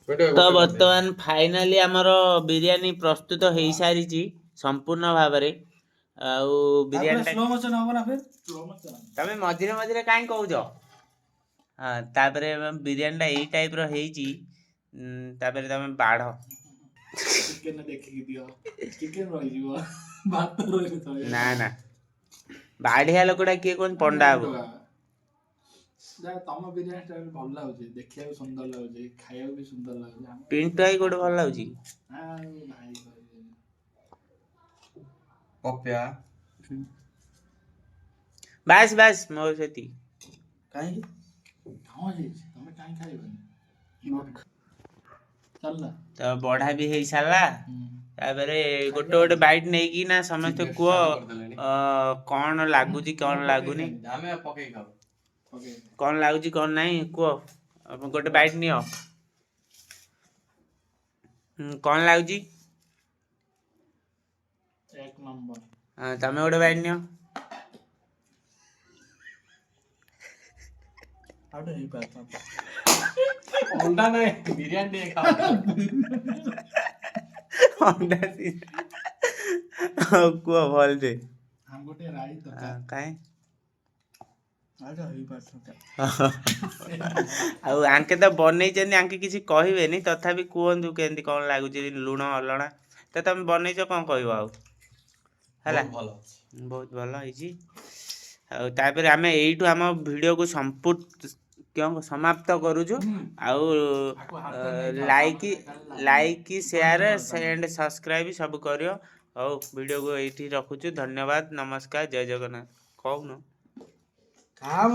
ତ ବର୍ତ୍ତମାନ ଫାଇନାଲି ଆମର ବିରିୟାନୀ ପ୍ରସ୍ତୁତ ହେଇସାରିଛି ସମ୍ପୂର୍ଣ୍ଣ ଭାବରେ। ଆଉ ବିରିୟାନୀଟା ସ୍ଲୋ ମୋସନ ହବ ନା ଫେର? ତମେ ମଝିରେ ମଝିରେ କାହିଁ କହୁଛ? ହଁ, ତାପରେ ବିରିୟାନୀଟା ଏଇ ଟାଇପର ହେଇଛି। ତାପରେ ତମେ ବାଢ଼। ଚିକେନ ଦେଖିକି ଦିଅ, ଚିକେନ ରହିଯିବ, ଭାତ ରହିଲେ ଚଳିବ। ନା ନା, ବାଢିଆ ଲୋକଟା କିଏ କଣ ପଣ୍ଡା ହବ। ଯାହା ତମ ବିରିୟାନୀ ଟା ଭଲ ଲାଗୁଛି, ଦେଖିବାକୁ ସୁନ୍ଦର ଲାଗୁଛି, ଖାଇବାକୁ ବି ସୁନ୍ଦର ଲାଗୁଛି। ପିଣ୍ଟୁ ଭାଇ କୋଉଠି ଭଲ ଲାଗୁଛି? ଆଉ ଭାଇ କହିବେନି। ପପିଆ। ବାସ୍ ବାସ୍, ମୋର ସେତିକି। କାହିଁକି? କଣ ହେଇଛି, ତମେ କାହିଁ ଖାଇବନି? ଚାଲିଲା। ତ ବଢା ବି ହେଇସାରିଲା। ତାପରେ ଗୋଟେ ଗୋଟେ ବାଇଟ୍ ନେଇକି ନା ସମସ୍ତେ କୁହ କଣ ଲାଗୁଛି କଣ ଲାଗୁନି। ଆମେ ପକେଇ ଖାଉ। ପକେଇ। କଣ ଲାଗୁଛି କଣ ନାହିଁ କୁହ। ଆପଣ ଗୋଟେ ବାଇଟ୍ ନିଅ। କଣ ଲାଗୁଛି? ଏକ ନମ୍ବର। ହଁ, ତମେ ଗୋଟେ ବାଇଟ୍ ନିଅ। ଆଉ ଟିକେ ହେଇପାରିଥାନ୍ତା। ଅଣ୍ଡା ନାଇଁ, ବିରିୟାନୀ ଟିକେ ଖାଉ। ଅଣ୍ଡା ସିଝା। ହଉ କୁହ ଭଲସେ। ଆମ ଗୋଟେ ରାଇ ଦରକାର। କାଇଁ? ଆଉ ଟିକେ ହେଇପାରିଥାନ୍ତା। ଆଉ ଆଙ୍କେ ତ ବନେଇଛନ୍ତି, ଆଙ୍କେ କିଛି କହିବେନି, ତଥାପି କୁହନ୍ତୁ କେମିତି କଣ ଲାଗୁଛି, ଲୁଣ ଅଲଣା। ତ ତମେ ବନେଇଛ, କଣ କହିବ ଆଉ? ହେଲା। ବହୁତ ଭଲ ଅଛି। ବହୁତ ଭଲ ହେଇଛି। ଆଉ ତାପରେ ଆମେ ଏଇଠୁ ଆମ ଭିଡ଼ିଓକୁ କେଉଁ ସମାପ୍ତ କରୁଛୁ। ଆଉ ଆକୁ ହାତରେ ନେଇ ଖାଅ, ଲାଇକ୍ ଚାମଚରେ ଖାଇଲେ ଲାଗୁନି। ଲାଇକ୍, ସେୟାର ଆଣ୍ଡ ସବସ୍କ୍ରାଇବ୍ ସବୁ କରିବ। ହଉ, ଭିଡ଼ିଓକୁ ଏଇଠି ରଖୁଛୁ। ଧନ୍ୟବାଦ, ନମସ୍କାର, ଜୟ ଜଗନ୍ନାଥ। କହୁନ। କାମ।